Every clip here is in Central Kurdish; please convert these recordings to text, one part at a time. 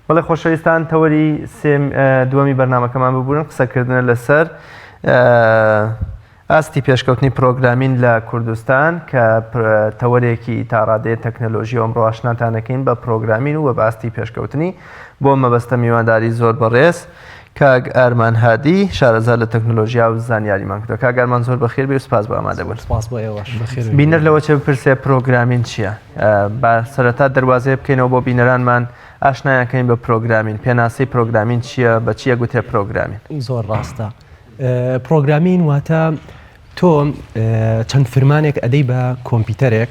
بەڵێ خۆشەویستان تەوەری سێم دووەمی بەرنامەکەمان ببورن قسەکردنە لەسەر ئاستی پێشکەوتنی پرۆگرامین لە کوردستان کە تەوەرێکی تاڕادەیە تەکنەلۆژی ئەمڕۆ ئاشناتانەکەین بە پرۆگرامین و بە ئاستی پێشکەوتنی بۆ مەبەستە میوانداری زۆر بەڕێز کاک ئارمان هادی شارەزا لە تەکنەلۆژیا و زانیاریمان کردوە کاک ئارمان زۆر بەخێر بێ و سپاس بۆ ئامادەبوون. سپاس بۆ ئێوەش. بینەر لەوە چێ بپرسێ پرۆگرامین چییە؟ با سەرەتا دەروازەیە بکەینەوە بۆ بینەرانمان ئاشنایان کەین بە پرۆگرامین پێناسەی پرۆگرامین چییە بە چییە گوترێ پرۆگرامین؟ زۆر ڕاستە پرۆگرامین واتە تۆ چەند فرمانێک ئەدەی بە کۆمپیوتەرێک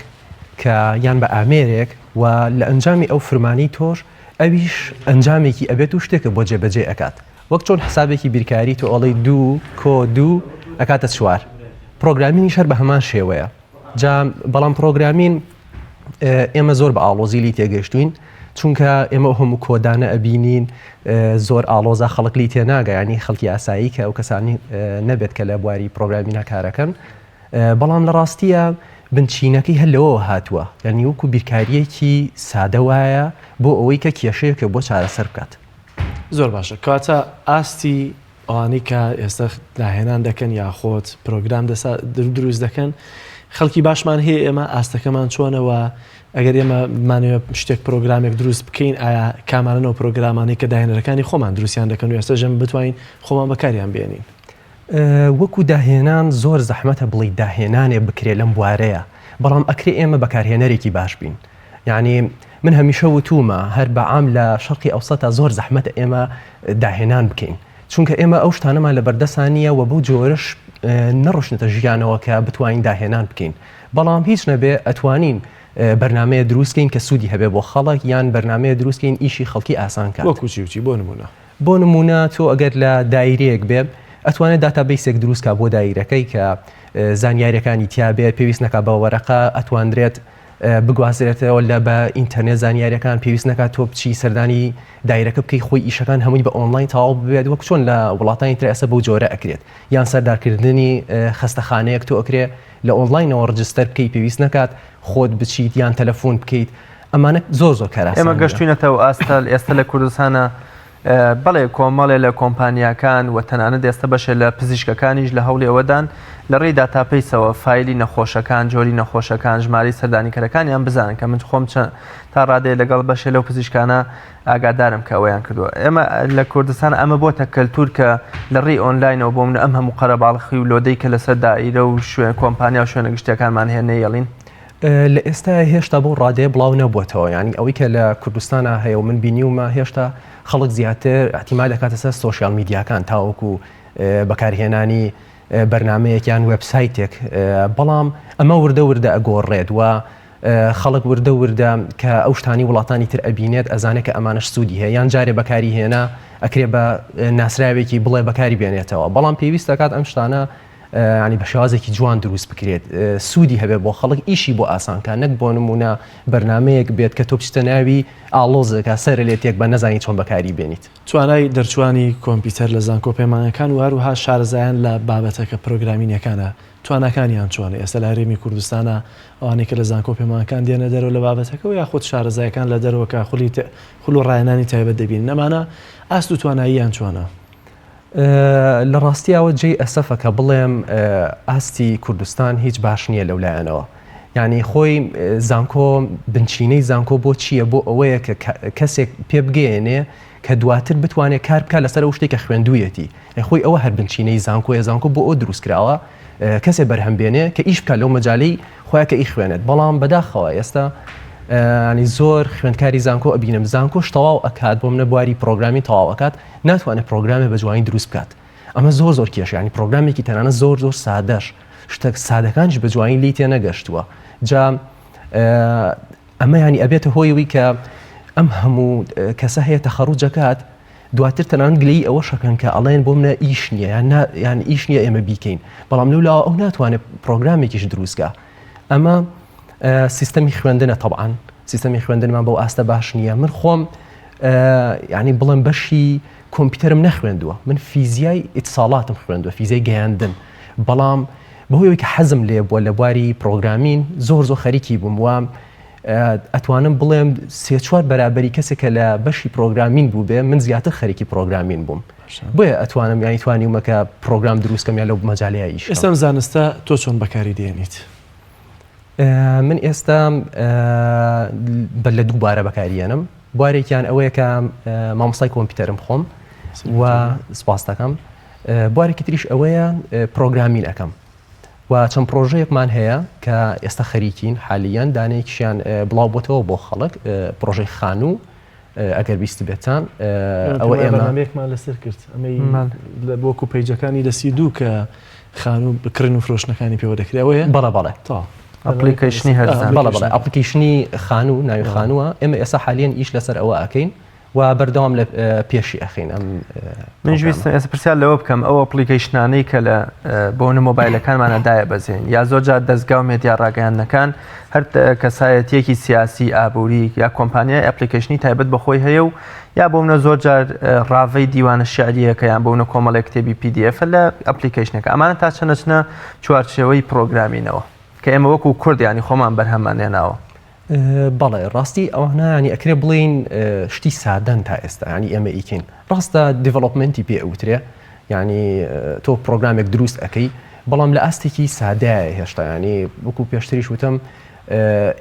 کە یان بە ئامێرێک و لە ئەنجامی ئەو فرمانی تۆش ئەویش ئەنجامێکی ئەبێت و شتێکە بۆ جێبەجێ ئەکات وەک چۆن حسابێکی بیرکاری تۆ ئەڵێی دوو کۆ دوو ئەکاتە چوار پرۆگرامینیش هەر بە هەمان شێوەیە جا بەڵام پرۆگرامین ئێمە زۆر بە ئاڵۆزی لی تێگەشتوین چونکە ئێمە هەموو کۆدانە ئەبینین زۆر ئاڵۆزە خەڵک لی تێناگە ینی خەڵکی ئاسایی کە ئەو کەسانی نەبێت کە لە بواری پرۆگرامینە کارەکەن بەڵام لە ڕاستیە بنچینەکەی هەر لەوەوە هاتووە یعنی وەکو بیرکاریەکی سادە وایە بۆ ئەوەی کە کێشەیەکە بۆ چارەسەر بکات. زۆر باشە کەواتە ئاستی ئەوانەی کە ئێستا داهێنان دەکەن یاخۆت پرۆگرام دروست دەکەن خەڵکی باشمان هەیە ئێمە ئاستەکەمان چۆنەوە ئەگەر ئێمە بمانەوێت شتێک پرۆگرامێک دروست بکەین ئایا کامانەوە پرۆگرامانەی کە داهێنەرەکانی خۆمان دروستیان دەکەن و ئێستا ژەم بتوانین خۆمان بەکاریان بێنین. وەکو داهێنان زۆر زەحمەتە بڵێی داهێنانێ بکرێ لەم بوارەیە بەڵام ئەکرێ ئێمە بەکارهێنەرێکی باش بین یعنی من هەمیشە وتومە هەر بە عام لە شەرقی ئەوسەتا زۆر زەحمەتە ئێمە داهێنان بکەین چونکە ئێمە ئەو شتانەمان لە بەردەسا نییە و بەو جۆرەش نەڕۆشتنەتە ژیانەوە کە بتوانین داهێنان بکەین بەڵام هیچ نەبێ ئەتوانین بەرنمەیە دروستکەین کە سوودی هەبێ بۆ خەڵک یان بەرنمەیە دروستکەین ئیشی خەڵکی ئاسان کات وەکو چی و چی بۆ نمونە بۆ نموونە تۆ ئەگەر لە دایرەیەک بێ ئەتوانێت database ێک دروست کا بۆ دایرەکەی کە زانیاریەکانی تیا بێت پێویست نەکا بە وەرەقە ئەتواندرێت بگوازرێتەوە لە بە ئینتەرنێت زانیاریەکان پێویست نەکات تۆ بچی سەردانی دایرەکە بکەی خۆی ئیشەکان هەمووی بە ئۆنلاین تەواو ببێت وەک چۆن لە وڵاتانی تر ئێستا بەو جۆرە ئەکرێت یان سەردارکردنی خەستەخانەیەک تۆ ئەکرێ لە ئۆنلاینەوە register بکەی پێویست نەکات خۆت بچیت یان تەلەفۆن بکەیت ئەمانە زۆر زۆر کارئاسانی ئێمە گەشتوینەتە ئەو ئاستە ئێستا لە کوردستانە بەڵێ کۆمەڵێ لە کۆمپانیاکان و تەنانەت ئێستا بەشێ لە پزیشکەکانیش لە هەوڵی ئەوەدان لە ڕێی database ەوە فایلی نەخۆشەکان جۆری نەخۆشەکان ژمارەی سەردانیکەرەکانیان بزانن کە من خۆم تا ڕادەیە لەگەڵ بەشێ لەو پزیشکانە ئاگادارم کە ئەوەیان کردووە ئێمە لە کوردستان ئەمە بۆتە کەلتور کە لە ڕێی ئۆنلاینەوە بۆ من ئەم هەموو قەرەباڵخی و لۆدەی کە لەسەر دائیرە و شوێن کۆمپانیا و شوێنە گشتیەکانمان هەیە نەیەڵین. لە ئێستایا هێشتا بەو ڕادەیە بڵاو نەبووەتەوە یانی ئەوەی کە لە کوردستانا هەیە و من بینیومە هێشتا خەڵک زیاتر ئیعتیماد دەکاتە سەر سۆشیال میدیاکان تاوەکو بەکارهێنانی بەرنمەیەک یان وێبسایتێک بەڵام ئەمە وردە وردە ئەگۆڕێت و خەڵک وردە وردە کە ئەو شتانی وڵاتانی تر ئەبینێت ئەزانێت کە ئەمانەش سوودی هەیە یان جارێ بەکاری هێنا ئەکرێ بە ناسراوێکی بڵێ بەکاری بێنێتەوە بەڵام پێویست دەکات ئەم شتانە یانی بە شێوازێکی جوان دروست بکرێت سوودی هەبێت بۆ خەڵک ئیشی بۆ ئاسان کا نەک بۆ نموونە بەرنامەیەک بێت کە تۆ بچیتە ناوی ئاڵۆزێکە سەرە لێ تێک بە نەزانی چۆن بەکاری بێنیت. توانای دەرچووانی کۆمپیوتەر لە زانکۆ پەیمانگەکان و هەروەها شارەزایان لە بابەتەکە پرۆگرامینیەکانە تواناکانیان چۆنە ئێستا لە هەرێمی کوردستانا ئەوانەی کە لە زانکۆ پەیمانگەکان دێنە دەرەوە لە بابەتەکە و یاخود شارەزایەکان لە دەرەوە کە خولی خول و ڕاهێنانی تایبەت دەبینن ئەمانە ئاست و تواناییان چۆنە؟ لە ڕاستیاوە جێی ئەسەفە کە بڵێم ئاستی کوردستان هیچ باش نییە لەو لایەنەوە. یعنی خۆی زانکۆ بنچینەی زانکۆ بۆ چییە بۆ ئەوەیە کە کەسێک پێ بگەیەنێ کە دواتر بتوانێت کار بکات لەسەر ئەو شتێک کە خوێندوویەتی خۆی ئەوە هەر بنچینەی زانکۆیە زانکۆ بۆ ئەو دروست کراوە کەسێ بەرهەم بێنێ کە ئیش بکات لەو مەجالەی خۆیان کە ئیخوێنێت بەڵام بەداخەوە ئێستا ینی زۆر خوێندکاری زانکۆ ئەبینم زانکۆش تەواو ئەکات بۆ منە بواری پرۆگرامی تەواو ئەکات ناتوانێت پرۆگرامێ بە جوانی دروست بکات ئەمە زۆر زۆر کێشە ینی پرۆگرامێکی تەنانەت زۆر زۆر سادەش شتە سادەکانیش بە جوانی لی تێ نەگەشتووە جا ئەمە ینی ئەبێتە هۆیەوەی کە ئەم هەموو کەسە هەیە تەخەڕوجەکات دواتر تەنانەت گلەیی ئەوەش ئەکەن کە ئەڵێن بۆ منە ئیش نییە یان نا یان ئیش نییە ئێمە بیکەین بەڵام لەو لاوە ئەو ناتوانێت پرۆگرامێکیش دروستکە ئەمە سیستەمی خوێندنە تەبعەن سیستەمی خوێندنمان بەو ئاستە باش نییە من خۆم ینی بڵێم بەشی کۆمپیوتەرم نەخوێندووە من فیزیای ئیتساڵاتم خوێندووە فیزیای گەیاندن بەڵام بەهۆی کە حەزم لێ بووە لە بواری پرۆگرامین زۆر زۆر خەریکی بووم وام. ئەتوانم بڵێم سێ چوار بەرابەری کەسێک کە لە بەشی programming بووبێ من زیاتر خەریکی programming بووم بۆیە ئەتوانم یانی توانیومە کە پرۆگرام دروست کەم یان لەو مەجالەیە ئیش ئێستا ئەم زانستە تۆ چۆن بەکاری دێنیت؟ من ئێستا بە لە دووبارە بەکاریێنم بوارێکیان ئەوەیە کە مامۆستای کۆمپیوتەرم خۆم و سپاس دەکەم بوارێکی تریش ئەوەیە programming ئەەکەم و چەند پرۆژەیەکمان هەیە کە ئێستا خەریکین حالیان دانەیەکیشیان بڵاو بۆتەوە بۆ خەڵک پرۆژەی خانوو ئەگەر بیستبێتان ئەوە ئێمە بەرنامەیەکمان لەسەر کرد ئەمەی لە وەکو پەیجەکانی لە 32 کە خانوو بکڕین و فرۆشتنەکانی پێوە دەکرێت ئەوەیە بەڵێ بەڵێ تەواو application ی هەرزان بەڵێ بەڵێ application ی خانوو ناوی خانووە ئێمە ئێستا حالیەن ئیش لەسەر ئەوە ئەکەین و بەردەوام لە پێشی ئەخەین ئەم منیش ویستم ئێستا پرسیار لەوە بکەم ئەو application انەی کە لە بۆ نە مۆبایلەکانمانە دایە بەزێن یا زۆر جار دەستگا و مێدیا ڕاگەیاندنەکان هەر کەسایەتیەکی سیاسی ئابووری یا کۆمپانیای application ی تایبەت بەخۆی هەیە و یا بۆ منە زۆر جار ڕاڤەی دیوانە شعریەکە یان بۆ منە کۆمەڵێک کتێبی PDF لە application ەکە ئەمانە تا چەند ئەچنە چوارچێوەی programming ەوە کە ئێمە وەکو کورد ینی خۆمان بەرهەممان هێناوە. بەڵێ ڕاستی ئەوانە ینی ئەکرێ بڵێین شتی سادەن تا ئێستا ینی ئێمە ئیکەین ڕاستە development ی پێ ئەوترێ ینی تۆ پرۆگرامێک دروست ئەەکەی بەڵام لە ئاستێکی سادایە هێشتا ینی وەکو پێشتریش وتم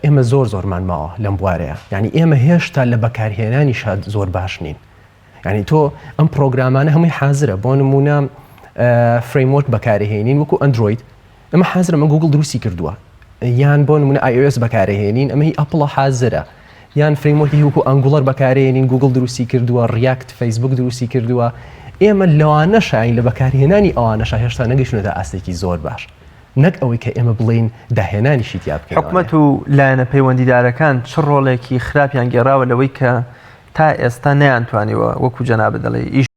ئێمە زۆر زۆرمان ماوە لەم بوارەیە ینی ئێمە هێشتا لە بەکارهێنانی شاد زۆر باش نین ینی تۆ ئەم پرۆگرامانە هەمووی حازرە بۆ نمونە framework بەکارهێنین وەکو ئەندروید ئەمە حازرە ئەمە گوگڵ دروستی کردووە یان بۆ نمونە iOS بەکارهێنین ئەمە هی ئەپڵە حازرە یان framework ی وەکو Angular بەکارێنین گوگڵ دروستی کردووە React فەیسبوک دروستی کردووە ئێمە لەوانەشین لە بەکارهێنانی ئەوانەشا هێشتا نەگەیشتونەتە ئاستێکی زۆر باش نەک ئەوەی کە ئێمە بڵێین داهێنانیشی تیا بکەین حکومەت و لایەنە پەیوەندیدارەکان چ ڕۆڵێکی خراپیان گێڕاوە لەوەی کە تا ئێستا نەیانتوانیوە وەکو جەنابت دەڵێی ئیش.